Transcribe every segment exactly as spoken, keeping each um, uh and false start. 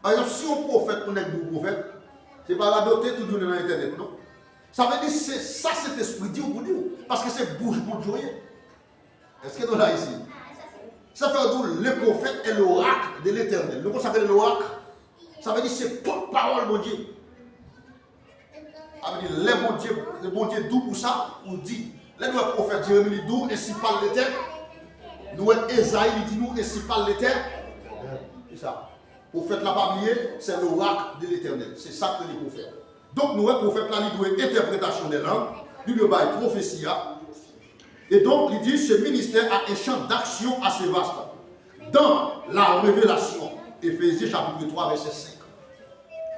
Pa egzanp, si yon pwofèt, yon nèg di w pwofèt, se pa radote tout jounen nan entènèt, non. Sa vle di se sa Sentespri di w pou di w, paske se bouch Bondye w ye. Èske nou la isi? Sa fè yo di w, le prophète est l'oracle de l'Éternel. Nou konn sa k rele l'oracle? Sa vle di se pòtpawòl Bondye. Sa vle di lè Bondye, lè Bondye di w pou sa, ou di. Lè nou wè pwofèt Jeremi li di w, ainsi parle l'Éternel. Nou wè Ezayi li di nou, ainsi parle l'Éternel. Se sa. Pwofèt la pa bliye, c'est l'oracle de l'Éternel. Se sa k rele pwofèt. Donk nou wè pwofèt la li dwe entèpretasyon de lang, li dwe bay pwofesi a. Et donc, il dit, ce ministère a un champ d'action assez vaste. Dans la révélation, Éphésiens chapitre trois, verset cinq.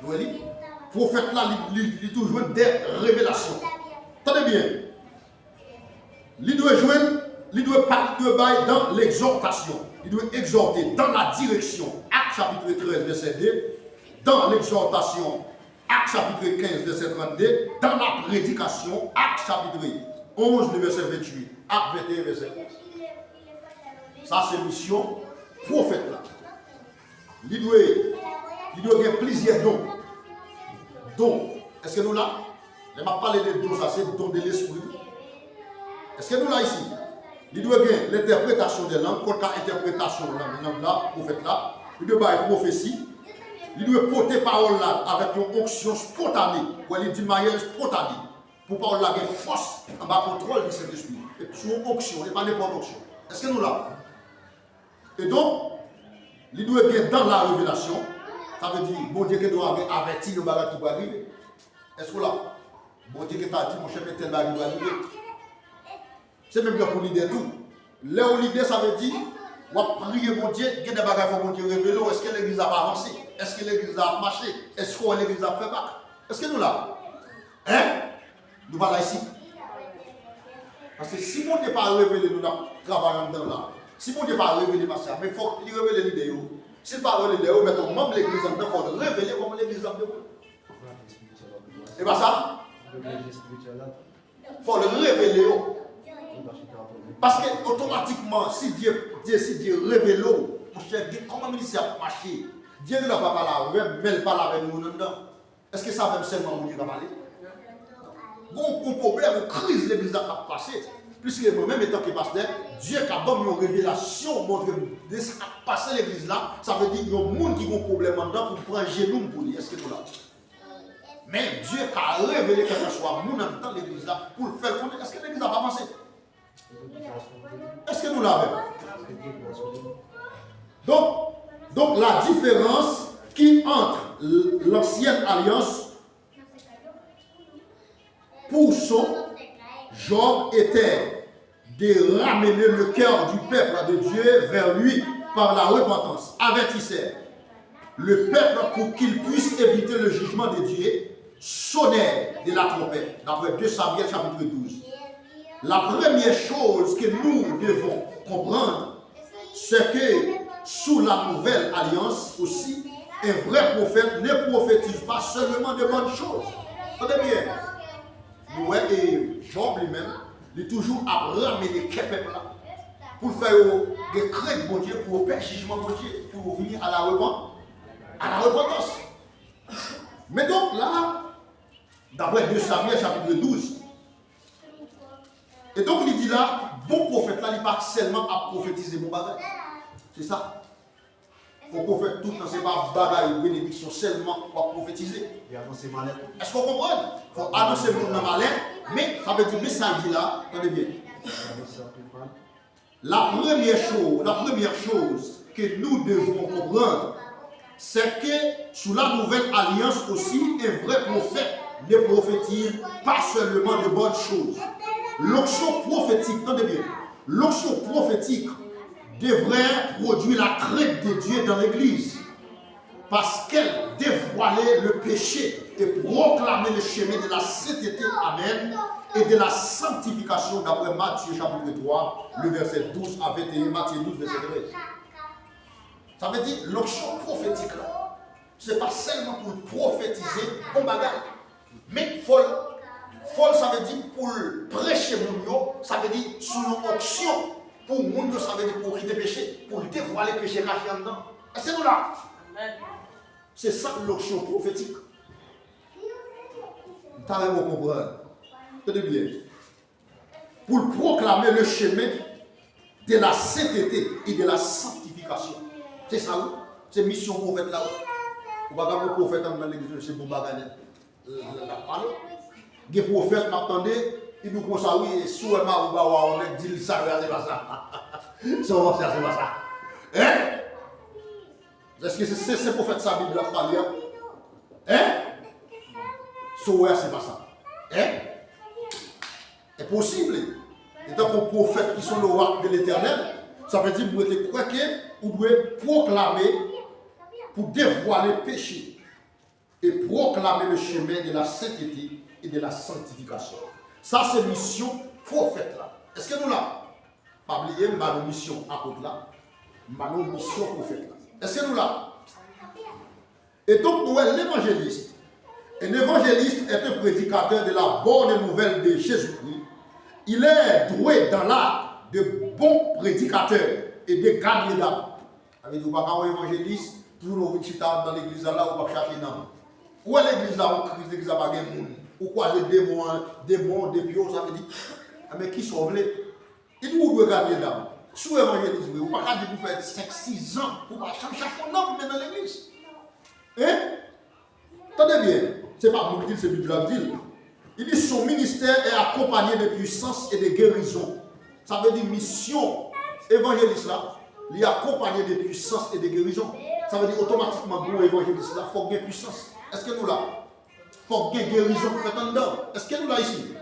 Nou wè li? Pwofèt la, li, li, li toujou jwenn de revelasyon. Tande byen. Li dwe jwenn, li dwe pa, li dwe bay dans l'exhortation. Li dwe egzòte dans la direction. Actes chapitre treize, verset deux. Dans l'exhortation. Actes chapitre quinze, verset trente-deux, dans la prédication, Actes chapitre onze, le verset vingt-huit, Actes vingt et un, verset onze. Sa se misyon pwofèt la. Li dwe, li dwe gen plizyè don. Don. Èske nou la? Lè m ap pale de don, sa se don de lespri. Èske nou la isi? Li dwe gen lentèpretasyon de lang, fò l ka entèpretasyon lang, lang la, pwofèt la. Li dwe bay pwofesi. Li dwe pote pawòl la avèk yon onksyon spontane. Wè, li di manyè spontane. Pou pawòl la gen fòs anba kontwòl di Sentespri. E sou yon onksyon, e pa nenpòt onksyon. Èske nou la? E donk, li dwe gen dans la revelasyon. Sa vle di, Bondye gen dwa gen avèti yon bagay ki pral rive. Èske w la? Bondye gen ta di, monchè, men tèl bagay ki pral rive. Se menm jan pou lidè tou. Lè w lidè, sa vle di, w ap priye Bondye, gen de bagay fò Bondye revele w. Èske legliz la ap avanse? Èske legliz la ap mache? Èske w wè legliz la ap fè bak? Èske nou la? Hein? Nou pa la isi? Paske si Bondye pa revele nou, n ap travay anndan la. Si Bondye pa revele pastè a, men fòk li revele lidè yo. Si l pa revele lidè yo, mèt yon manm legliz anndan, fò l revele kòman legliz la ap dewoule. E pa sa? Fò l revele yo. Paske otomatikman, si Dye, Dye, si Dye revele w, monchè, gen kòman ministè ap mache. Dye genlè pa pale avè m, men l pale avè nou anndan. Èske se avè m sèlman Bondye ka pale? Gon, gon pwoblèm, yon kriz legliz la k ap pase. Pliske mwen menm, etanke pastè, Dye ka ban m yon revelasyon, montre m de sa k ap pase legliz la. Sa vle di, yon moun ki gon pwoblèm anndan pou m pran jenou m pou li. Èske nou la? Men Dye ka revele kèlkeswa moun anndan legliz la pou l fè l konnen èske legliz la ap avanse. Èske nou la avè m? Donk, donk, la différence qui entre l-, l'ancienne alliance pour son Job était de ramener le cœur du peuple de Dieu vers lui par la repentance. Avertisseur, le peuple pour qu'il puisse éviter le jugement de Dieu, sonneur de la trompette, d'après deux Samuel chapitre douze. La première chose que nous devons comprendre, c'est que sous la nouvelle alliance aussi, un vrai prophète ne prophétise pas seulement de bonnes choses. Tande byen. Nou wè, e Jòb li menm, li toujou ap ramene kè pèp la. Pou l fè yo gen krent Bondye, pou yo pè jijman Bondye, pou yo vini a la repan-, a la repantans. Men donk la, daprè de Samyèl chapit douz, e donk li di la, bon pwofèt la, li pa sèlman ap pwofetize bon bagay. Se sa. Fò pwofèt tout tan se pa bagay benediksyon sèlman w ap pwofetize. Li anonse malè tou. Èske w konprann? Fò anonse moun nan malè, men sa vle di, men sa l di la, tande byen. La première chose, la première chose que nous devons comprendre, c'est que sous la nouvelle alliance aussi, un vrai prophète ne prophétise pas seulement de bonnes choses. L'onction prophétique, tande byen, l'onction prophétique devrait produire la crainte de Dieu dans l'Église, parce qu'elle dévoile le péché et proclame le chemin de la sainteté, amen, et de la sanctification, d'après Matthieu chapitre trois, le verset douze à vingt et un, Matthieu douze, verset treize. Sa vle di, l'onction prophétique la, se pa sèlman pou l pwofetize bon bagay. Men fò l, fò l, sa vle di pou l preche moun yo, sa vle di sou yon onksyon pou moun yo, sa vle di pou yo kite peche, pou l devwale peche kache anndan. Èske nou la? Amèn. Se sa k lonksyon pwofetik. M ta renmen w konprann. Tande byen. Pou l pwoklame le chemen de la sentete e de la sanktifikasyon. Se sa wi. Se misyon pwofèt la wi. Ou pa ka pran pwofèt anndan legliz, se bon bagay nèt. L ap pale. Gen pwofèt m ap tande, li di w konsa wi, si w wè mari w ba w a yon nèg, di l sa yo a se pa sa. Sa w panse a se pa sa. Hein? Èske se, se, se pwofèt sa Bib la ap pale a? Hein? Sa w wè a se pa sa. Hein? Enposib. Etankou pwofèt ki se yon orak de Letènèl, sa vle di mwen te kwè ke ou dwe pwoklame pou devwale peche. Et proclamer le chemin de la sainteté et de la sanctification. Sa se misyon pwofèt la. Èske nou la? Pa bliye, m ba nou misyon apot la, m ba nou misyon pwofèt la. Èske nou la? Et donc, nou wè levanjelis. Un évangéliste est un prédicateur de la bonne nouvelle de Jésus-Christ. Il est doué dans l'art de bon prédicateur et de gagnant d'âme. Sa vle di ou pa ka yon evanjelis, pou nou vin chita anndan legliz la, la ou p ap chache nanm. Ou wè legliz la, yon kriz, legliz la pa gen moun. Ou kwaze demon an, demon an depi w, sa vle di, enben kisa w vle? Li di ou dwe gade dam. Si w evanjelis vre, ou pa ka di pou fè senk, sis zan, pou pa janm chache yon nanm pou met nan legliz. Hein? Tande byen, se pa mwen ki di l, se Bib la k di l. Li di, son ministère est accompagné de puissance et de guérison. Sa vle di misyon evanjelis la, li akonpanye de puissance et de guérison. Sa vle di otomatikman pou evanjelis la, fòk gen pwisans. Èske nou la? Fòk gen gerizon k fèt anndan. Èske nou la isi?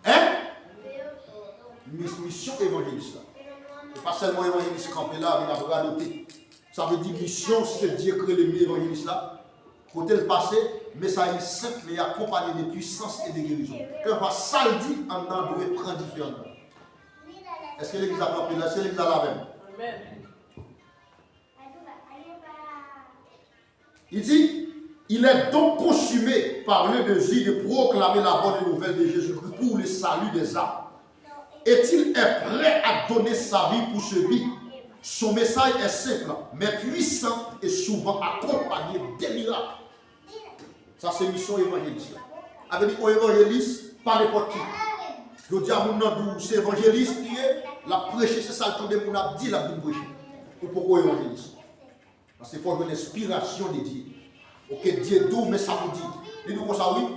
Hein? Mis-, misyon evanjelis la. Se pa sèlman evanjelis kanpe la, vin ap radote. Sa vle di misyon, si se Dye k rele m evanjelis la, kote l pase, mesaj li senp, men li akonpanye de pwisans e de gerizon. Kèlkeswa sa l di anndan dwe pran dife anndan. Èske legliz la kanpe la? Èske legliz la la avè m? Li di, il est donc consumé par le désir de proclamer la bonne nouvelle de Jésus-Christ pour le salut des âmes. Et il est prêt à donner sa vie pour ce but. Son message est simple, mais puissant et souvent accompagné de miracles. Sa se misyon evanjelis la. Sa vle di yon evanjelis pa nenpòt ki. Jodi a moun nan di w se evanjelis li ye, l ap preche, se sa l tande moun ap di, l ap vin preche. Ou poko evanjelis. Paske fò w jwenn enspirasyon de Dye. Oke, Dye di w, men sa pou di. Li di w konsa, wi.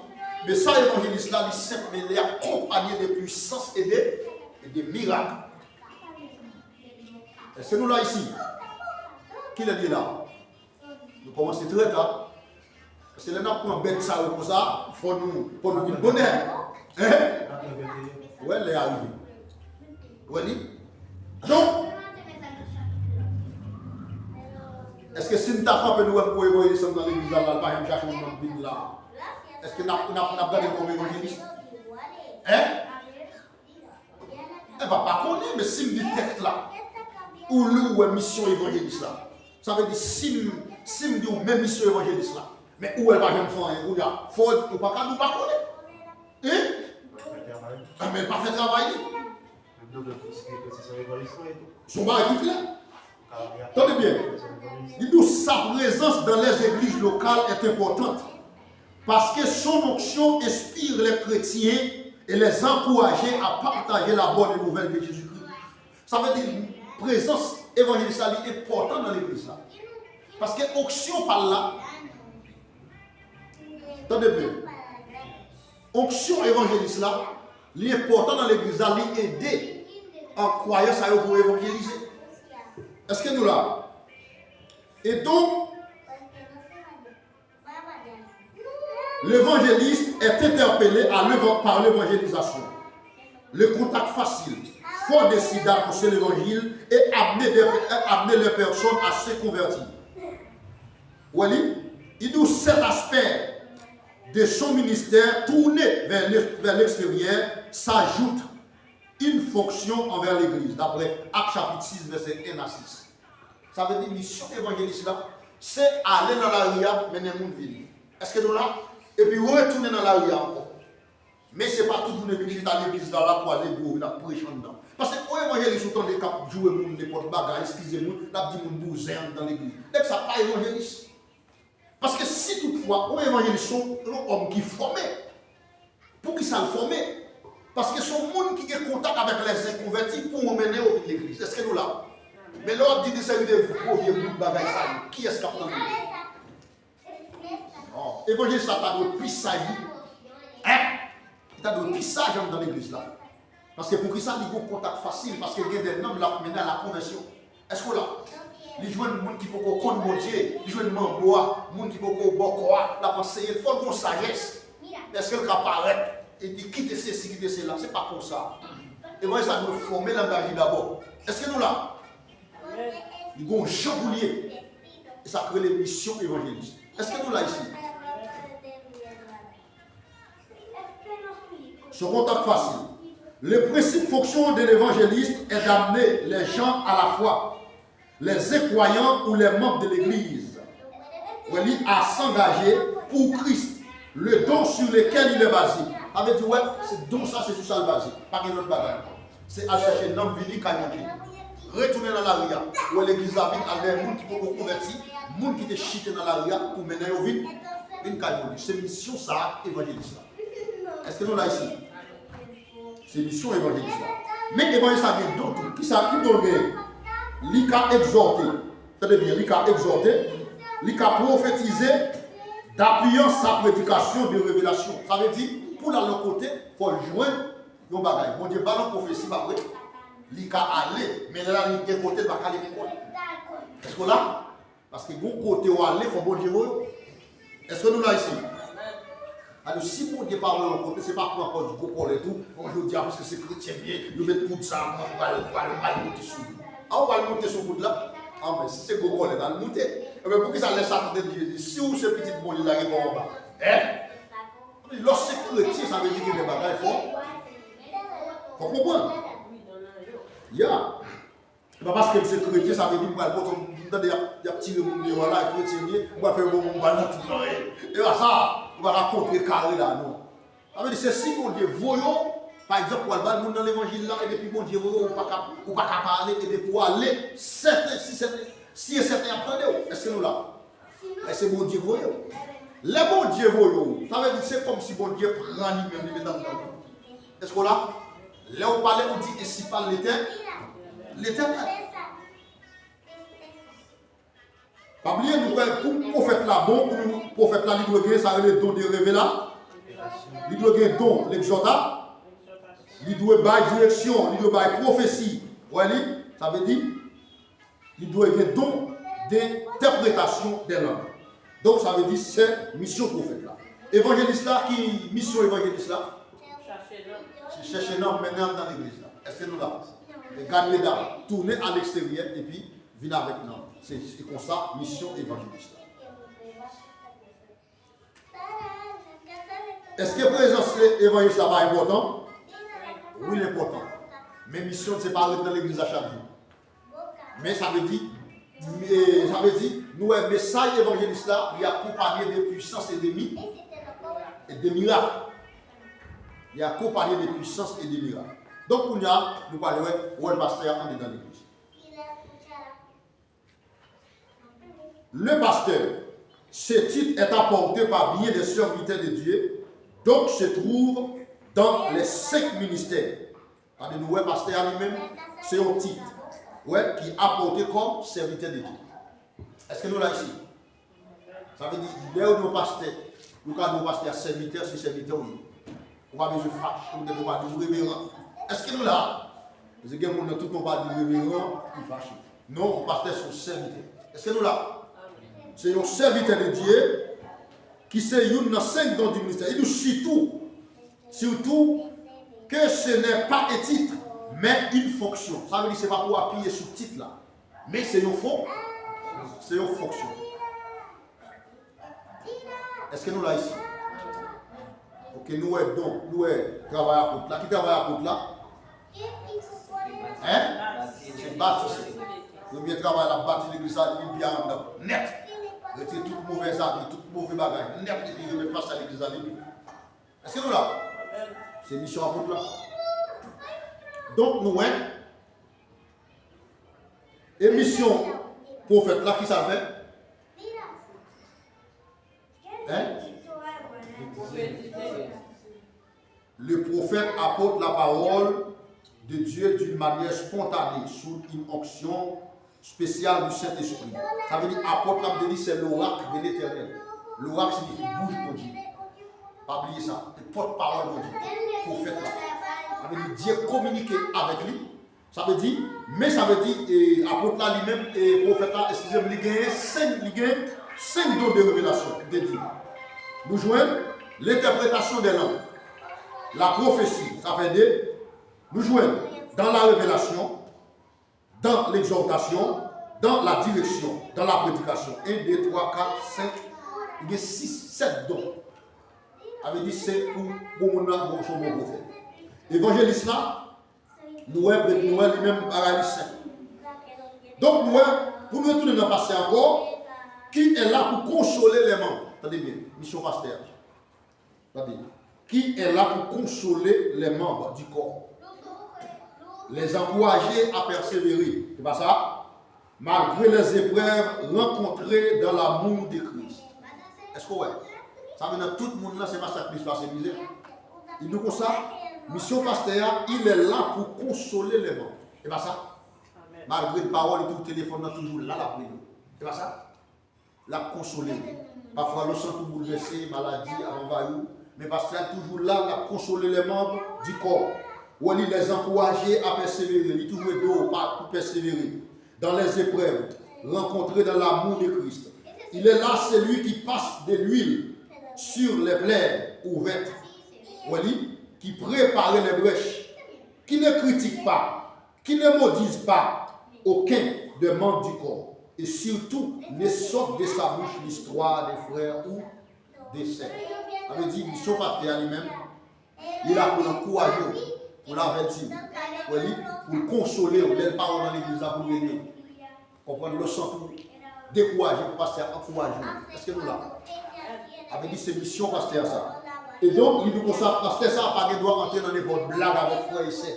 Men sa evanjelis la, li senp, men li akonpanye de pwisans e de, e de mirak. Èske nou la isi? Kilè n ye la? Nou kòmanse trè ta. Paske lè n ap pran bèt sa yo konsa, fò nou, fò nou vin bonè. Hein? Ou wè lè a rive. Ou wè li? Donk, èske si n ta kanpe nou wè m pou evanjelis anndan legliz la, l pa janm chache yon moun vin la, èske n ap, n ap, n ap gade l kòm evanjelis? Hein? Enben, pa konnen, men si m di tèks la, ou li w wè misyon evanjelis la. Sa vle di, si m, si m di w men misyon evanjelis la, men ou wè l pa janm fè anyen, kounye a, fò w, ou pa ka di w pa konnen. Hein? Enben, l pa fè travay li. Se yon bagay ki klè. Tande byen. Li di w, sa présence dans les églises locales est importante parce que son onction inspire les chrétiens et les encourage à partager la bonne nouvelle de Jésus-Christ. Sa vle di, prezans evanjelis la, li enpòtan nan legliz la. Paske onksyon pa l la, tande byen, onksyon evanjelis la, li enpòtan nan legliz la, li ede an kwayan sa yo pou evanjelize. Èske nou la? E donk, l'évangéliste est interpellé à l'éva-, par l'évangélisation. Le contact facile, fort de sida pour l'évangile et amener, des, amener les personnes à se convertir. Wè li, il dit cet aspect de son ministère tourné vers le, vers l'extérieur s'ajoute une fonction envers l'Église, d'après Actes chapitre six, verset un à six. Sa vle di misyon evanjelis la, se ale nan lari a, mennen moun vini. Èske nou la? Epi retounen nan lari a ankò. Men se pa tout moun epi chita legliz la, l ap kwaze bwo, l ap preche anndan. Paske yon evanjelis ou tande k ap joure moun nenpòt bagay, eskize mwen, l ap di moun bouzen anndan legliz. Nèg sa pa evanjelis. Paske si toutfwa yon evanjelis se yon, yon òm ki fòme, poukisa l fòme? Paske se yon moun ki gen kontak avèk lèzèk konvèti pou mennen yo vin legliz. Èske nou la? Men lè w ap di de seri de gwo vye bout bagay sa yo, kiyès k ap tande w? Oh, evanjelis la ta dwe pi saj wi. Hein? Li ta dwe pi saj anndan legliz la. Paske poukisa li gen kontak fasil? Paske gen de nanm l ap mennen a la konvèsyon. Èske w la? Li jwenn moun ki poko konn Bondye, li jwenn manbo a, moun ki poko bòkò a, l ap anseye l. Fò l gen sajès. Èske l ka parèt epi kite sesi, kite sela? Se pa konsa. Evanjelis la dwe fòme langaj li dabò. Èske nou la? Li gen yon jan pou l ye. E sa k rele misyon evanjelis. Èske nou la isit? Son kontak fasil. Le principe fonction de l'évangéliste est d'amener les gens à la foi, les incroyants ou les membres de l'église. Wè li a s'engager pour Christ, le don sur lequel il est basé. Sa vle di, wè, se don sa, se sou sa l baze. Pa gen lòt bagay ankò. Se al chèche nanm vini kay Bondye. Retounen nan lari a. Wè legliz la vin al dèyè moun ki poko konvèti, moun ki te chite nan lari a pou mennen yo vin, vin kay Bondye. Se misyon sa a evanjelis la. Èske nou la isit? Se misyon evanjelis la. Men evanjelis la gen don tou. Kisa, ki don l genyen? Li ka egzòte. Tande byen, li ka egzòte. Li ka pwofetize, d'appuyant sa prédication de révélation. Sa vle di, pou l al yon kote, fò l jwenn yon bagay. Bondye ba l yon pwofesi, pa vre? Li ka ale, men lè l ale gen kote, l pa ka ale menm kote. Èske w la? Paske gon kote w ale, fò Bondye voye w. Èske nou la isit? Alò, si Bondye pa voye w yon kote, se pa pran pòz gwo kòlèt ou. Bon, jodi a, paske se kretyen m ye, yo met poud sa, mwen pral, pral, pral monte sou li. A, ou pral monte sou poud la? A, men si se gwo kòlèt, al moute. Ebyen, poukisa lè Satan te di Jezi, si w se pitit Bondye, lage kò w anba? Hein? Lè w se kretyen, sa vle di gen de bagay fò, fò konprann. Ya. Se pa paske m se kretyen, sa vle di m pral pote, m tande y ap, y ap tire moun deyò a la, e kretyen m ye, m pral fè yo ban m yon bal nan tout zòrèy. E pa sa, ou pa ka kontre kare la, non. Sa vle di, se si Bondye voye w, pa egzanp, ou al bay moun nan levanjil la, e depi Bondye voye w, ou pa ka, ou pa ka pa ale, e depi w ale, sèten, si sèten, si e sèten y ap tande w. Èske nou la? E se Bondye k voye w. Lè Bondye voye w, sa vle di se kòmsi Bondye pran li menm, li met anndan w. Èske w la? Lè w pale, ou di, ainsi parle l'Étè-, l'Éternel. Pa bliye, nou kwè pou pwofèt la bon, pou nou, pwofèt la, li dwe gen sa rele don de revela, li dwe gen don legzòta, li dwe bay direksyon, li dwe bay pwofesi. Ou wè li? Sa vle di, li dwe gen don de entèpretasyon de lang. Donk, sa vle di, se misyon pwofèt la. Evanjelis la, ki misyon evanjelis la? Se chèche nanm, mennen anndan legliz la. Èske nou la? E gade medam, tounen a leksteryè epi vin avèk nanm. Se, se konsa misyon evanjelis la. Èske prezans evanjelis la pa enpòtan? Wi, l enpòtan. Men misyon se pa ret nan legliz la chak jou. Men sa vle di, men sa vle di, nou wè mesaj evanjelis la, li akonpanye de pwisans e de mi-, e de mirak. Li akonpanye de pwisans e de mirak. Donk, kounye a, nou pral wè wòl pastè a andedan legliz. Le pasteur, ce titre est apporté par bien des serviteurs de Dieu, donc se trouve dans les cinq ministères. Tande nou wè, pastè a li menm, se yon tit, wè, ki apòte kòm sèvitè de Dye. Èske nou la isit? Sa vle di, lè yo di yon pastè, yo ka di yon pastè a sèvitè, se sèvitè w ye. Ou pa bezwen fache, ou te pa di reveran. Èske nou la? Paske gen moun nan tout non pa di reveran, li fache. Non, yon pastè se yon sèvitè. Èske nou la? Se yon sèvitè de Dye ki se youn nan senk don di ministè. Li di sitou, sitou, que ce n'est pas un titre, mais une fonction. Sa vle di se pa pou apiye sou tit la. Men se yon fon-, se yon fonksyon. Èske nou la isit? Ok, nou wè don, nou wè travay apot la. Ki travay apot la? Hein? Se bati. Premye travay la, bati legliz la, limpi anndan nèt. Retire tout movèz abi, tout move bagay nèt, epi remèt plas a legliz la limpi. Èske nou la? Se misyon apot la. Donk, nou wè, e misyon pwofèt la, ki sa l fè? Hein? Le prophète apporte la parole de Dieu d'une manière spontanée, sous une onction spéciale du Saint-Esprit. Sa vle di, apòt la, m te di, se lorak de Letènèl. Lorak siyifi bouch Bondye. Pa bliye sa. Se pòtpawòl Bondye. Pwofèt la. Sa vle di, Dye kominike avèk li. Sa vle di, men sa vle di, e, apòt la li menm, e, pwofèt la, eskize m, li genyen senk, li genyen senk don de revelasyon, m te di. Nou jwenn l'interprétation des langues, la prophétie, sa fè de. Nou jwenn dans la révélation, dans l'exhortation, dans la direction, dans la prédication. En, de, twa, kat, senk, li gen sis, sèt don. Sa vle di se pou bon moun nan, bon, se yon bon pwofèt. Evanjelis la, nou wè, nou wè li menm bagay li senp. Donk, nou wè, pou nou retounen nan pastè ankò, qui est là pour consoler les membres. Tande byen, misyon pastè a. Tande. Qui est là pour consoler les membres du corps, les encourager à persévérer. Se pa sa? Malgré les épreuves rencontrées dans l'amour de Christ. Èske w wè? Sa vle nan tout moun nan, se pa sa k plis pase mizè. Li di konsa, misyon pastè a, il est là pour consoler les membres. Se pa sa? Malgre l pa wè w, li toujou telefòn nan toujou la, l ap rele w. Se pa sa? L ap konsole w. Pafwa, lè w santi w boulvèse, maladi ap anvayi w, men pastè a toujou la, l ap konsole les membres du corps. Ou wè li, les encourager à persévérer, li toujou ede w pa, pou pèsevere. Dans les épreuves rencontrées dans l'amour de Christ. Il est là celui qui passe de l'huile sur les plaies ouvertes. Ou wè li, qui prépare les brèches, qui ne critique pas, qui ne maudise pas aucun des membres du corps, et surtout ne sorte de sa bouche l'histoire des frères ou des sœurs. Sa vle di, misyon pastè a li menm, li la pou l ankouraje w, pou l avèti w, wè li, pou l konsole w, lè l pa wè w nan legliz la, pou l rele w. Konprann, lè w santi w dekouraje, pou pastè a ankouraje w. Èske nou la? Sa vle di se misyon pastè a sa. E donk, li di konsa, pastè sa a pa gen dwa antre nan nenpòt blag avèk frè e sè.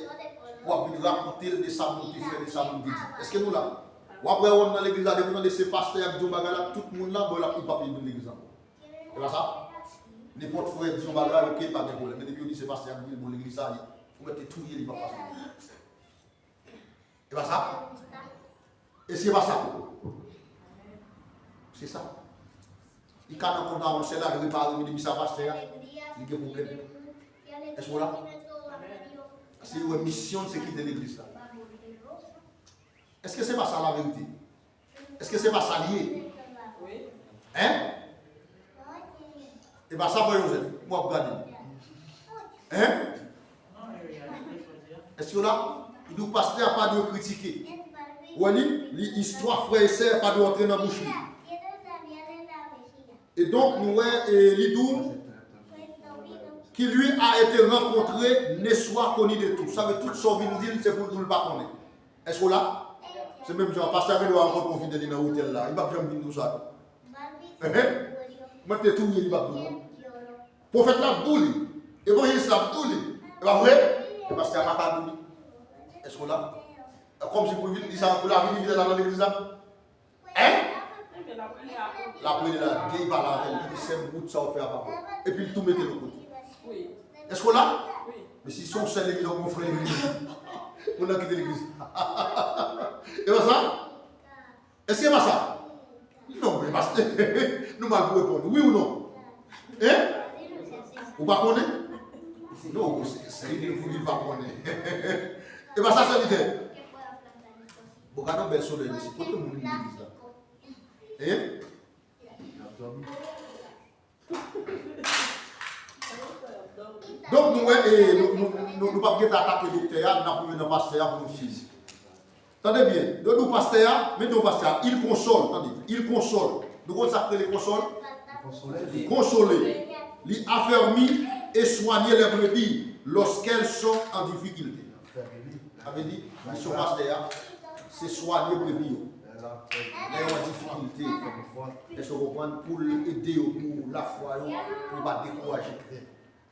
W ap vin rakonte l de sa moun te fè, de sa moun te di. Èske nou la? W ap wè w nan legliz la, depi w tande se pastè a k di yon bagay la, tout moun la, bon, l ap, li p ap vin legliz ankò. E pa sa? Nenpòt frè di yon bagay, oke, pa gen pwoblèm. Men depi yo di se pastè a k di l, bon, legliz sa, li, ou mèt te touye li, pa fason. E pa sa? E si e pa sa? Se sa. Li ka nan kontravanse la, li repare, men depi sa pastè a, li gen pwoblèm. Èske w la? Paske li wè misyon l se kite legliz la. Èske se pa sa laverite? Èske se pa sa l ye? Hein? E pa sa, frè Joseph, mwen ap gade. Hein? Èske w la? Li di w pastè a pa dwe kritike. Ou wè li, li, istwa frè e sè pa dwe antre nan bouch li. E donk, nou wè, e, li di w, qui lui a été rencontré ne soit connu de tous. Sa vle tout sa w vin di l, se pou, pou l pa konnen. Èske w la? Se menm jan, pastè a gen dwa rankontre yon fidèl li nan otèl la. Li p ap janm vin di w sa tou. Mwen te touye li, li p ap di w non. Pwofèt la ap di w li. Evanjelis la ap di w li. E pa vre? E pastè a pa ka di w li. Èske w la? Kòmsi pou l vin di sa, pou l a vini fidèl la nan legliz la. Hein? L ap rele la, gen pale avè l, li di sè m, wout sa w fè a pa bon. Epi l tou mete l yon kote. Èske w la? Men si se yon sèl legliz, yon frè legliz, moun nan kite legliz. E pa sa? Èske e pa sa? Non, men pastè, nou mal pou reponn. Wi ou non? Hein? Ou pa konnen? Non, se, se, se, ou pa konnen. E pa sa, sèvitè? Bon, gade yon bèl solèy, mesye. Kote moun vin legliz la? Hein? Donk, nou wè, e, nou, nou, nou, nou p ap gentan atake doktè a, n ap rive nan pastè a pou nou fini. Tande byen, yo di w pastè a, men di w pastè a, il console, tande, il console. Nou konn sa k rele konsòl? Konsole. Konsole. Li affermi et soigner les brebis lorsqu'elles sont en difficulté. Sa vle di, misyon pastè a, se swanye brebi yo. Lè yo an difikilte, èske w konprann? Pou l ede yo, pou lafwa yo, pou yo pa dekouraje.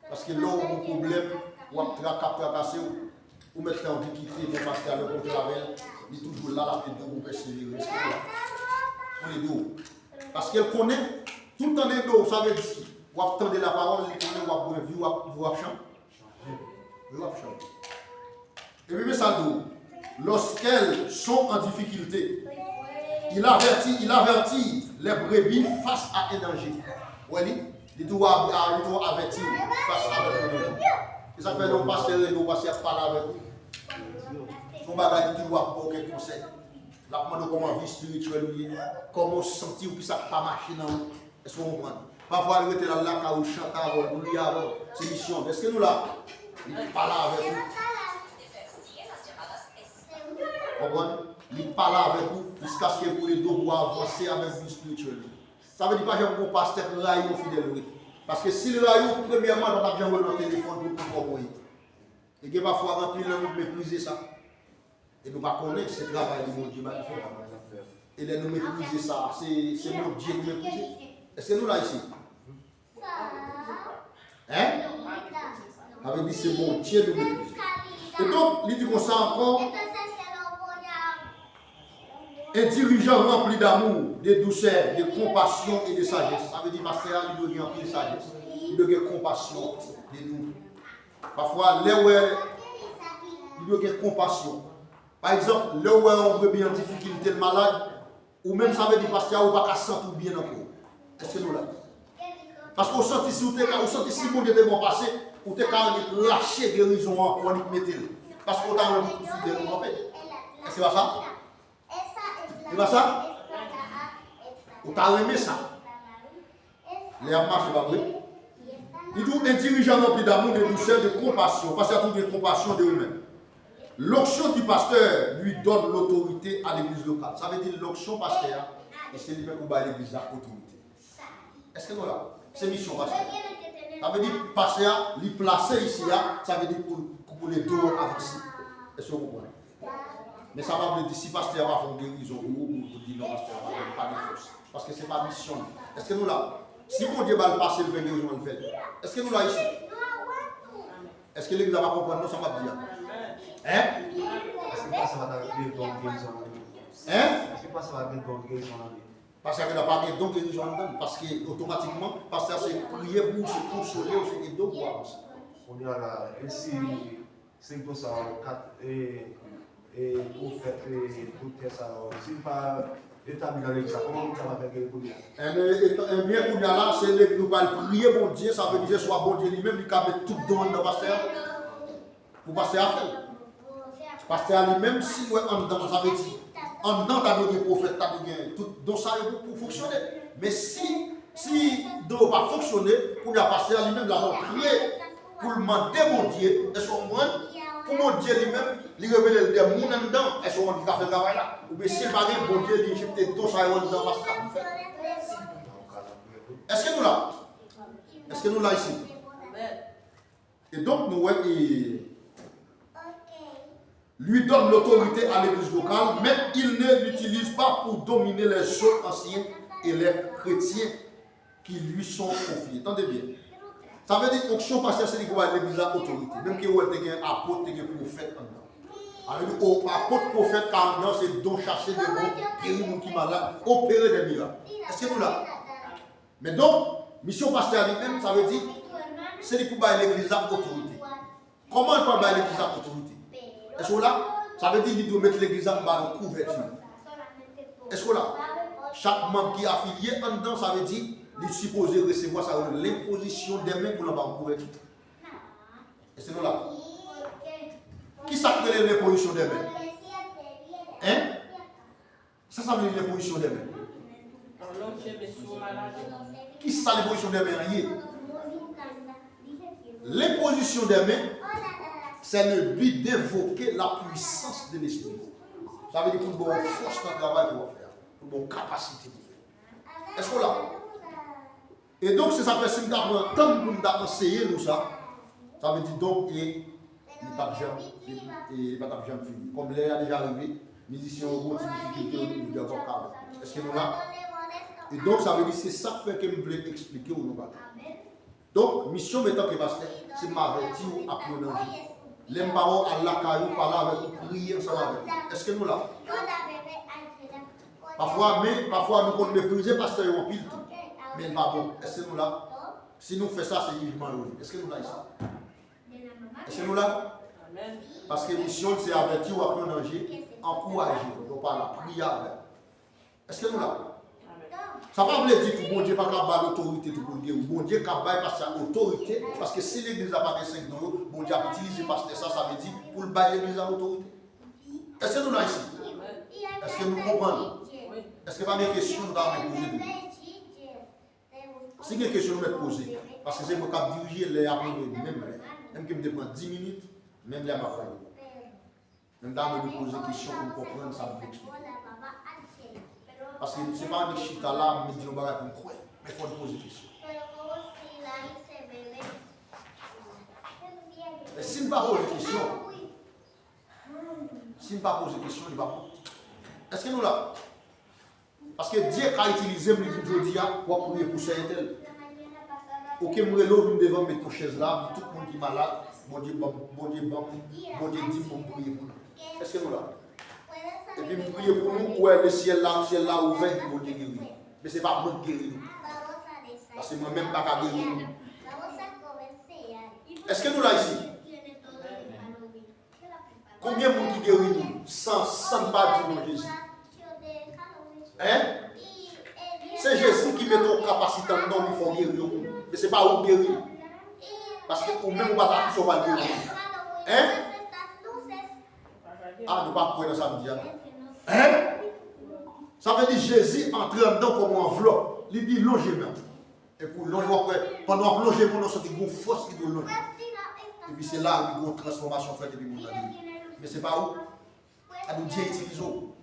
Paske lè w gen yon pwoblèm, w ap tra-, k ap trakase w, ou mèt fè yon difikilte, men pastè a lè w kontre avè l, li toujou la, l ap ede w pou w pèsevere, èske w la? Pou l ede w. Paske l konnen, Tout tande do, sa vle di, w ap tande lapawòl, li konnen w ap bwè vi, w ap, vi w ap chan-, vi w ap chanje. Epi men sa l di w, lorsqu'elles sont en difficulté, il avertit, il avertit les brebis face à un danger. Wè li, li tou a, a, li tou avèti w face à un danger. E sa k fè lè yon pastè rele w, pastè ap pale avèk ou. Yon bagay li tou ap ba w kèk konsèy. L ap mande w kòman vi espirityèl ou ye, kòman w santi w, ki sa k pa mache nan ou. Èske w konprann? Pafwa, li rete la lakay ou, chante avè w, priye avè w. Se misyon l. Èske nou la? Li pale avèk ou. Konprann? Li pale avèk ou jiskaske pou l ede w pou w avanse avèk vi espirityèl ou. Sa vle di pa janm gen yon pastè k rayi yon fidèl vre. Paske si l rayi w, premyèman, l pa t ap janm rele w nan telefòn pou l konn kòman w ye. E gen pafwa, anpil nan nou meprize sa. E nou pa konnen se travay li Bondye ba nou fè. E lè nou meprize sa, se, se Bondye nou meprize. Èske nou la isit? Hein? Sa vle di se Bondye nou meprize. E donk, li di konsa ankò, un dirigeant rempli d'amour, de douceur, de compassion et de sagesse. Sa vle di pastè a, li dwe gen anpil sajès. Li dwe gen konpasyon de nou. Pafwa, lè w wè, li dwe gen konpasyon. Pa egzanp, lè w wè yon brebi an difikilte, l malad, ou menm sa vle di pastè a, ou pa ka santi w byen nan kò w. Èske nou la? Paske ou santi si ou te ka, ou santi si Bondye te ba w pase, ou te ka annik rache gerizon an pou annik mete l. Paske ou ta renmen pou fidèl ou kanpe. Èske pa sa? E pa sa? Ou ta renmen sa? Lè y ap mache, pa vre? Li di w, un dirigeant rempli d'amour, de douceur, de compassion. Pastè a toujou gen konpasyon de ou menm. L'onction du pasteur lui donne l'autorité à l'église locale. Sa vle di l'onction pastè a, e se li menm pou bay legliz la otorite. Èske nou la? Se misyon pastè. Sa vle di pastè a, li plase isi a, sa vle di pou, pou l ede w avanse. Èske w konprann? Men sa pa vle di si pastè a pa fè yon gerizon pou ou, pou, pou di non, pastè a pa gen, pa gen fòs. Paske se pa misyon li. Èske nou la? Si Bondye ba l pase l fè gerizon an, l fè l. Èske nou la isit? Èske legliz la pa konprann non sa m ap di a? Hein? Èske pastè pa ta gen don gerizon an? Hein? Èske pastè pa gen don gerizon an? Pastè a pa gen don gerizon anndan l, paske otomatikman, pastè a se priye pou ou, se konsole w, se ede w pou w avanse. Kounye a la, e si, si don sa yo, kat, e, e, pwofèt, e, doktè sa yo, si l pa etabli nan legliz la, kòman moun sa va fè geri kounye a? Enben, e, enben, kounye a la, se legliz nou pral priye Bondye, sa vle di se swa Bondye li menm, li ka met tout don anndan pastè a. Pou pastè a fè l. Pastè a li menm, si l wè anndan, sa vle di, anndan ta dwe gen pwofèt, ta dwe gen tout don sa yo pou, pou fonksyone. Men si, si don yo pa fonksyone, kounye a pastè a li menm, l ap antre pou l mande Bondye, èske w konprann? Pou Bondye li menm, li revele l de moun anndan, èske w konprann, ki ka fè travay la? Oubyen si l pa gen Bondye, li enjekte don sa yo anndan pastè a pou l fè. Èske nou la? Èske nou la isit? E donk, nou wè, e, lui donne l'autorité à l'église locale, mais il ne l'utilise pas pour dominer les autres anciens et les chrétiens qui lui sont confiés. Tande byen. Sa vle di, onksyon pastè, se li ki bay legliz la otorite. Menm ke ou wè te gen apot, te gen pwofèt anndan. Sa vle di, o, apot, pwofèt, ka anndan, se don chache demon, geri moun ki malad, opere de mirak. Èske nou la? Men donk, misyon pastè a li menm, sa vle di, se li pou bay legliz la otorite. Kòman l pral bay legliz la otorite? Èske w la? Sa vle di li dwe met legliz la anba yon kouvèti. Èske w la? Chak manm ki afilye anndan, sa vle di li sipoze resevwa sa yo rele lenpozisyon de men pou l anba yon kouvèti. Èske nou la? Kisa k rele lenpozisyon de men? Hein? Sa sa vle di lenpozisyon de men? Kisa lenpozisyon de men an ye? Lenpozisyon de men, c'est le but d'invoquer la puissance de l'esprit. Sa vle di pou l ba w fòs nan travay ke w ap fè a, pou l ba w kapasite pou fè. Èske w la? E donk, se sa k fè si m ta pran tan m pou m ta anseye nou sa, sa vle di donk, e, li p ap janm, li, e, li pa t ap janm fini. Kòm lè a deja rive, mizisyen yo gen yon ti difikilte, yo di yo di ankò kalm. Èske nou la? E donk, sa vle di se sa k fè ke m vle eksplike w nou bagay. Donk, misyon m antanke pastè, se m avèti w ak yon danje. Lè m pa wè w, al lakay ou, pale avèk ou, priye ansanm avèk ou. Èske nou la? Pafwa, men, pafwa nou konn meprize pastè yo anpil tou. Men l pa bon. Èske nou la? Si nou fè sa, se jijman yo ye. Èske nou la isi? Èske nou la? Paske misyon l se avèti w, aprann anje, ankouraje w. Yo pa la, priye avè l. Èske nou la? Sa pa vle di tou Bondye pa ka ba l otorite tou pou l geri. Bondye ka bay pastè a otorite, paske si legliz la pa gen senk don yo, Bondye ap itilize pastè sa, sa vle di pou l bay legliz la otorite. Èske nou la isi? Èske nou konprann? Èske pa gen kesyon nou ta renmen poze tou? Si gen kesyon nou mèt poze, paske se mwen k ap dirije lè y ap rive menm lè. Menm ke m te pran dis minit, menm lè m ap pale. Men m ta renmen nou poze kesyon pou m konprann sa m vle eksplike. Paske se pa annik chita la, m di yon bagay pou m kwè. Men fò n poze kesyon. Men si n pa poze kesyon, si n pa poze kesyon, li pa bon. Èske nou la? Paske Dye ka itilize m, li di m jodi a, w ap priye pou sè entèl. Oke, m rele w vin devan m, met yon chèz la, m di tout moun ki malad, Bondye ban m, Bondye ban m, Bondye di m pou m priye pou nou. Èske nou la? Epi m priye pou nou, ou wè le syèl la, syèl la ouvè, epi Bondye geri nou. Men se pa mwen k geri nou. Paske mwen menm m pa ka geri nou. Èske nou la isi? Konbyen moun ki geri moun san, san n pa di non Jezi? Hein? Se Jezi ki mete yon kapasite anndan w pou fè w geri yon moun. Men se pa ou k geri l. Paske ou menm ou pa ta ki sa w pral geri moun. Hein? Ah, nou pa kwè nan sa m di a. Hein? Sa vle di Jezi antre anndan w kòm yon anvlòp. Li di lonje men w. Epi w lonje, w ap wè, pandan w ap lonje moun nan, w santi gon fòs ki dwe lonje. Epi se la, epi gon transfòmasyon fèt, epi moun nan geri. Men se pa ou. Sa di w Dye itilize w.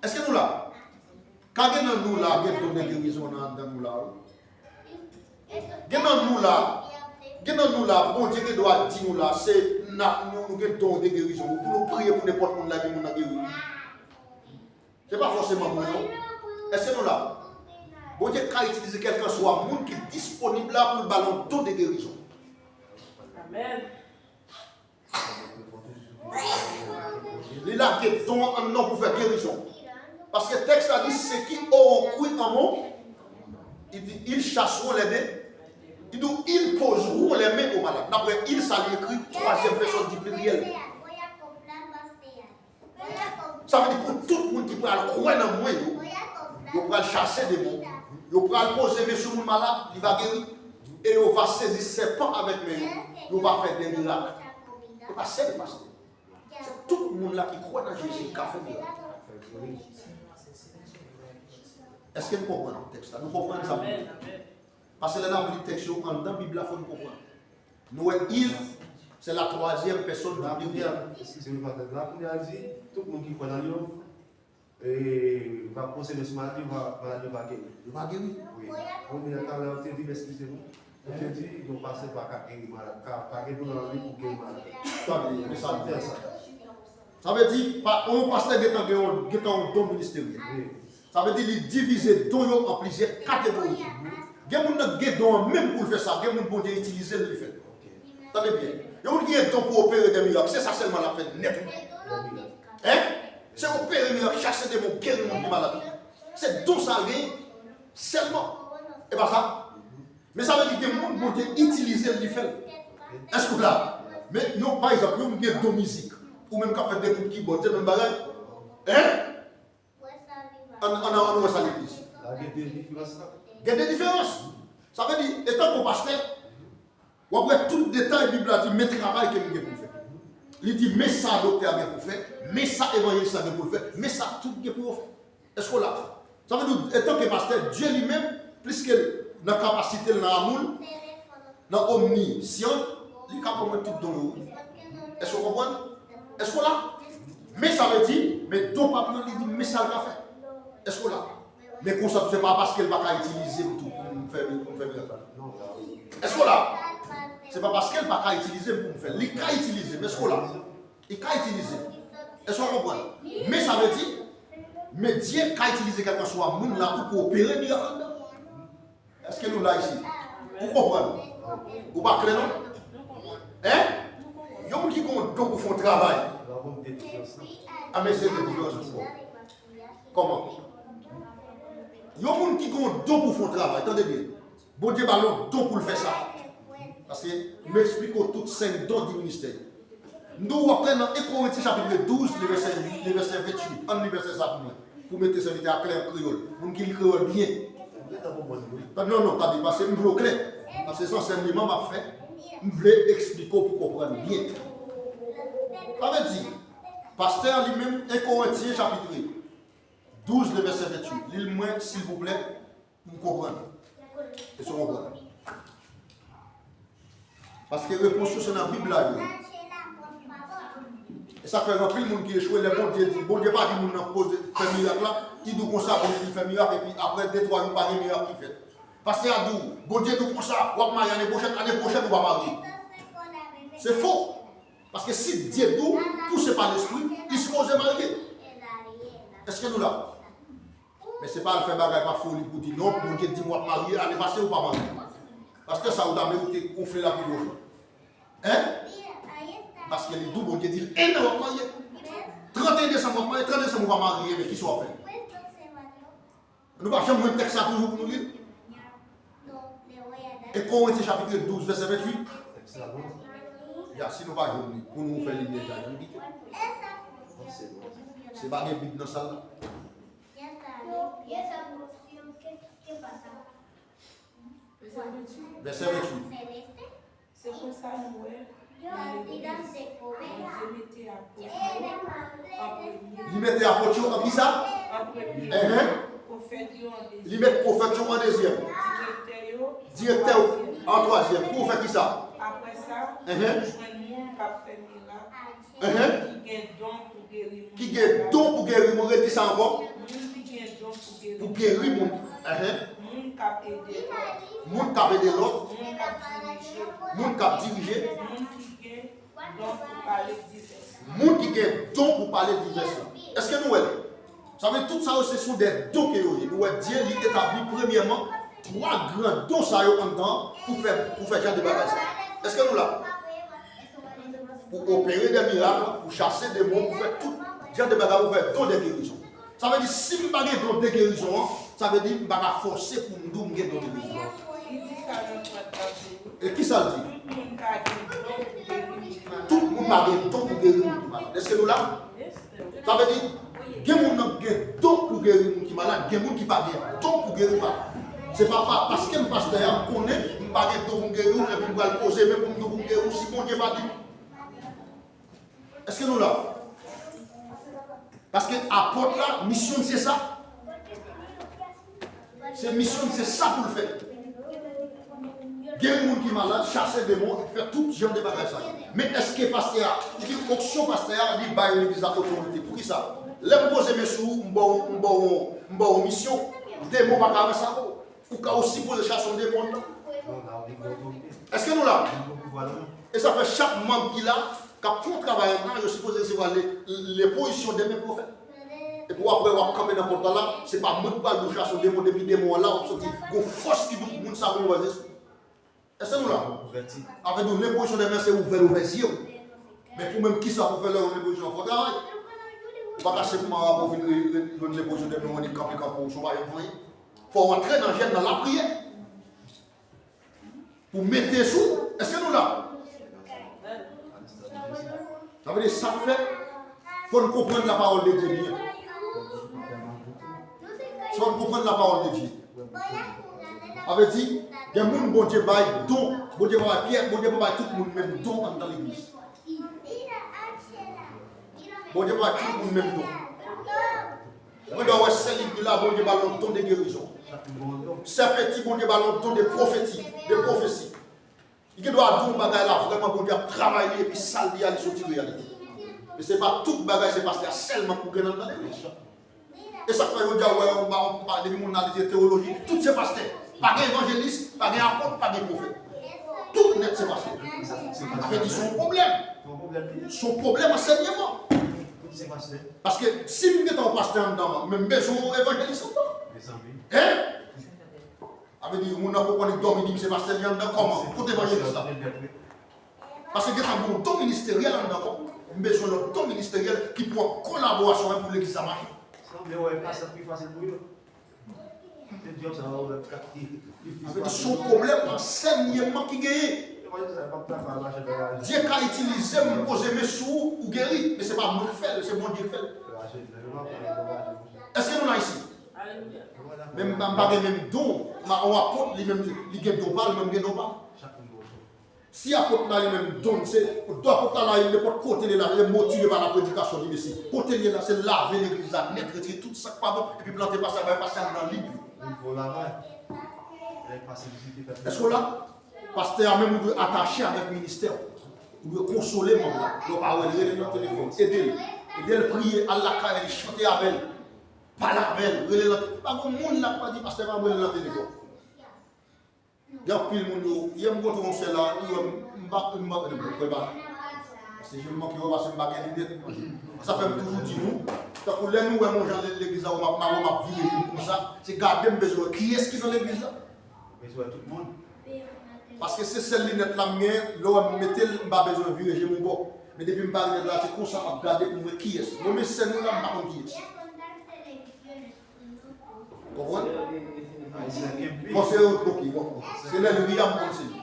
Èske nou la? Ka gen nan nou la, gen don de gerizon nan anndan nou la, wi. Gen nan nou la, gen nan nou la, Bondye gen dwa di nou la, se na, nou, nou gen don de gerizon. Pou nou priye pou nenpòt moun la, epi moun nan geri. Se pa fòseman mwen non. Èske nou la? Bondye ka itilize kèlkanswa moun ki disponib la pou l ba l yon don de gerizon. Amèn. Li lage don an anndan w pou fè gerizon. Paske tèks la di, ceux qui auront cru en mon, il dit, ils chasseront les dé-, il dit, ils poseront les mains aux malades. N ap wè ils sa li ekri twazyèm pèsòn di pliryèl. Sa vle di pou tout moun ki pral kwè nan mwen yo, yo pral chase demon, yo pral poze men sou moun malad, li va geri, e yo va sezi sèpan avèk men yo, yo va fè de mirak. E pa sèl pastè. Se tout moun la ki kwè nan Jezi ka fè mirak. Èske nou konprann tèks la? Nou konprann sa m di? Paske lè n ap li tèks yo anndan Bib la, fò n konprann. Nou wè ils, se la twazyèm pèsòn du pluriel. Eskize m, pastè. La kounye a di, tout moun ki kwè nan li yo, e, va poze men sou malad yo, va, malad yo va geri. Yo va geri. Wi. Kounye a, talè, ou te di, eskize m, ou te di, yon pastè pa ka geri malad. Ka, pa gen dwa nan li pou geri malad. Tande, men sa m di. Sa vle di, pa, yon pastè gentan gen yon, gentan yon don ministeryèl. Wi. Sa vle di li divize don yo an plizyè kategori. Gen moun nan gen don an menm pou l fè sa, gen moun Bondye itilize l, li fè l. Tande byen. Gen moun ki gen don pou opere de mirak, se sa sèlman l ap fè nèt. Hein? Se opere mirak, chase demon, geri moun ki malad. Se don sa l genyen sèlman. E pa sa? Men sa vle di gen moun Bondye itilize l, li fè l. Èske w la? Men yon, pa egzanp, yon moun gen don mizik. Ou menm k ap fè de kout kibòd, se menm bagay? Hein? Ann, ann, ann wè sa legliz. La gen de diferans la. Gen de diferans. Sa vle di, etan ke w pastè, w ap wè tout detay Bib la di, men travay ke nou gen pou n fè. Li di, men sa doktè a gen pou fè, men sa evanjelis la gen pou l fè, men sa tout gen pou yo fè. Èske w la? Sa vle di, etan ke pastè, Dye li menm, pliske nan kapasite l, nan amou l, nan omnisyan, li ka pran tout don yo. Èske w konprann? Èske w la? Men sa vle di, men don pa m nan, li di, men sa l ka fè. Èske w la? Men konsa, se pa paske l pa ka itilize m tou pou m fè, pou m fè mirak la. Èske w la? Se pa paske l pa ka itilize m pou m fè l. Li ka itilize m. Èske w la? Li ka itilize m. Èske w konprann? Men sa vle di, men Dye ka itilize kèlkanswa moun la tou pou opere mirak anndan. Èske nou la isi? Ou konprann? Ou pa klè non? Hein? Yon moun ki gen yon don pou fè yon travay. A men se de diferans pou kò. Kòman? Yon moun ki gen yon don pou fè yon travay, tande byen. Bondye ba l yon don pou l fè sa. Paske m eksplike w tout senk don di ministè. M di w, w ap pran nan en Korentyen chapit douz, le vèsè uit, le vèsè venntuit. Ann li vèsè sa pou mwen. Pou mete sèvitè a klè an kreyòl. Moun ki li kreyòl byen. Non, non, tande, paske m vle w klè. Paske se ansèyman m ap fè. M vle eksplike w pou w konprann byen. Sa vle di, pastè a li menm, en Korentyen chapit douz, le vèsè venntuit. Li l mwen, silvouplè. M konprann. Èske w konprann? Paske repons yo se nan Bib la yo ye. E sa fè anpil moun ki echwe lè Bondye di, Bondye pa di moun nan poze fè mirak la, li di w konsa, Bondye di fè mirak, epi apre de, twa jou, pa gen mirak ki fèt. Pastè a di w, Bondye di w konsa, w ap marye ane pwochèn, ane pwochèn ou pa marye. Se fo. Paske si Dye di w, pouse pa Lespri, li sipoze marye. Èske nou la? Men se pa al fè bagay pa foli pou di non, Bondye di m w ap marye, ane pase ou pa marye. Pastè sa ou ta merite gonfle lapi gòj ou. Hein? Paske li di w Bondye di l en an w ap marye. Tranteyen desanm w ap marye, trant desanm ou pa marye, men kisa w ap fè? Nou pa janm jwenn tèks sa toujou pou nou li l? En Korentyen chapit douz, vèsè venntuit. Ya, si nou pa jwenn li, pou nou fè limyè ja, nou kite. Se pa gen Bib nan sal la. Vèsè venntuit. Se konsa nou wè nan legliz, Bondye mete apot yo an premye. Li mete apot yo an kisa? An premye. Enhen. Pwofèt yo an dezyèm. Li met pwofèt yo an dezyèm. Direktè yo an twazyèm. Direktè yo an twazyèm. Pou w fè kisa? Apre sa, enhen, nou jwenn moun k ap fè mirak. Enhen. Ki gen don pou geri moun. Ki gen don pou geri moun. Redi sa ankò. Moun ki gen don pou geri moun. Pou geri moun. Enhen. Moun k ap ede lòt. Moun k ap ede lòt. Moun k ap dirije. Moun k ap dirije. Moun ki gen don pou pale divès lang. Moun ki gen don pou pale divès lang. Èske nou wè l? Sa vle di tout sa yo se sou de don ke yo ye. Nou wè Dye li etabli premyèman twa gran don sa yo anndan pou fè, pou fè jan de bagay sa. Èske nou la? Pou opere de mirak, pou chase demon, pou fè tout jan de bagay, pou fè don de gerizon. Sa vle di si m pa gen don de gerizon an, sa vle di m pa ka fòse pou m di w m gen don de gerizon. Li di sa nan pwent la tou. E kisa l di? Tout moun pa gen don pou geri moun ki malad. Tout moun pa gen don pou geri moun ki malad. Èske nou la? Sa vle di, gen moun nan gen don pou geri moun ki malad, gen moun ki pa gen don pou geri w pa. Se pa, pa paske m pastè a, m konnen m pa gen don pou m geri w, epi m pral poze men pou m di w pou m geri w, si Bondye pa di m. Èske nou la? Paske apot la, misyon l se sa. Se misyon l se sa pou l fè. Geri moun ki malad, chase demon, fè tout jan de bagay sa yo. Men èske pastè a, ki onksyon pastè a, li bay legliz la otorite? Poukisa? Lè m poze men sou ou, m ba w, m ba w, m ba w misyon, demon pa ka wè sa pou ou. Ou ka, ou sipoze chase yon demon nan. Èske nou la? E sa fè chak manm ki la, k ap fè yon travay anndan, yo sipoze resevwa le, le pozisyon de men pwofèt. Epi w apre w ap kanpe nan pòt la la, se pa mwen k pral di w chase yon demon, depi demon an la, w ap santi gon fòs ki di w moun sa gon lòt lespri. Èske nou la? Avèk nou, le pozisyon de men se ouvè, ouvè zye w. Men pou menm kisa pou fè lè yon le pozisyon an fè yon travay? Ou pa ka senpman apre w fin re, re, jwenn le pozisyon de men w annik kanpe kanpe w, sa w pa janm fè anyen. Fò w antre nan jèn nan lapriyè. Pou mete sou, èske nou la? Sa vle di sa k fè, fò n konprann la pawòl de Dye byen. Fò n konprann la pawòl de Dye. Sa vle di, gen moun Bondye bay don, Bondye pa bay pyès, Bondye pa bay tout moun menm don anndan legliz. Bondye pa bay tout moun menm don. Ou gen dwa wè sè Lidmila, Bondye ba l yon don de gerizon. Sè Peti, Bondye ba l yon don de pwofeti, de pwofesi. Li gen dwa di yon bagay la, vrèman Bondye ap travay li, epi sa l di a, li soti reyalite. Men se pa tout bagay, se pastè a sèlman pou gen nan legliz. E sa k fè jodi a, ou wè, ou pa, ou pa, depi moun nan li te tewoloji, tout se pastè. Pa gen evanjelis, pa gen apot, pa gen pwofèt. Tout nèt se pastè. Sa vle di se yon pwoblèm. Se yon pwoblèm ansèyman. Paske si m gentan yon pastè anndan, men m bezwen yon evanjelis anndan. Hein? Sa vle di, yon moun nan konprann li dòmi, di m se pastè li anndan, kòman? Kote evanjelis la? Paske gentan gen yon don ministeryèl anndan kò m. M bezwen lòt don ministeryèl ki pou an kolaborasyon avè m pou legliz la mache. Sanble wè pastè pi fasil pou yo. Sa vle di se yon pwoblèm ansèyman ki genyen. Dye ka itilize m, m poze men sou ou, ou geri. Men se pa mwen k fè l, se Bondye k fè l. Èske nou la isit? Men m pa, m pa gen menm don. M a, yon apot, li menm, li gen don pa l, mwen m gen don pa m. Si apot la li menm don, se, apot la la, nenpòt kote li la, li motive pa la predikasyon li, mesye. Kote li la, se lave legliz la nèt, retire tout sa k pa bon, epi plante pastè, bay pastè nan lib yo. Èske w la? Pastè a menm ou dwe atache avèk ministè w. Ou dwe konsole manm la. Lè w pa wè l, rele l nan telefòn, ede l. Ede l priye, al lakay li, chante avè l. Pale avè l, rele l nan telefòn. Pa gen moun la k pa di pastè pa rele l nan telefòn. Gen anpil moun yo, yè m kontre yon sè la, li wè m, m pa, m pa, m pa, m pa, paske je m manke wè, paske m pa gen linèt. Sa fè m toujou di nou, tankou lè nou wè m yon jan legliz la, wè m ap, m ap vire vin konsa, se gade m bezwen wè kiyès ki nan legliz la. Bezwen tout moun. Paske se sèl linèt la m gen, lè w wè m mete l, m pa bezwen vire je m yon bò. Men depi m pa linèt la, se konsa m ap gade pou m wè kiyès. Bon, men sè nou la, m pa konn kiyès. Konprann? Bon, se yo, ok, bon. Se lè li ri a m konn se li.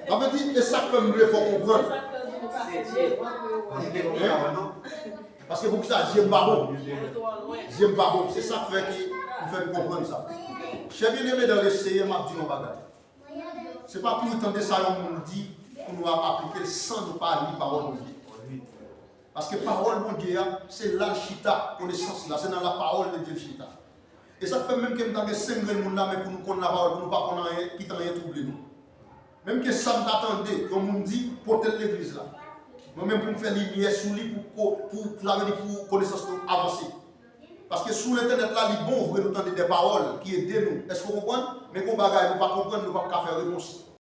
Sa vle di, e sa k fè m vle fè w konprann. Paske poukisa zye m pa bon? Zye m pa bon. Se sa k fè ki m fè m konprann sa. Chè byeneme dan le Seyè, m ap di yon bagay. Se pa pou nou tande sa yon moun di, pou nou ap aplike l san nou pa li pawòl Bondye. Paske pawòl Bondye a, se la l chita, konesans la, se nan la pawòl de Dye l chita. E sa k fè menm ke m ta gen senk grenn moun la, men pou nou konn lapawòl, pou nou pa konn anyen, kite anyen twouble nou. Menm ke sa m ta tande, yon moun di, pote l legliz la. Mwen menm pou m fè limyè sou li, pou, pou, pou, sa vle di pou konesans nou avanse. Paske sou entènèt la, li bon vre, nou tande de pawòl ki ede nou. Èske w konprann? Men gon bagay nou pa konprann, nou p ap ka fè repons.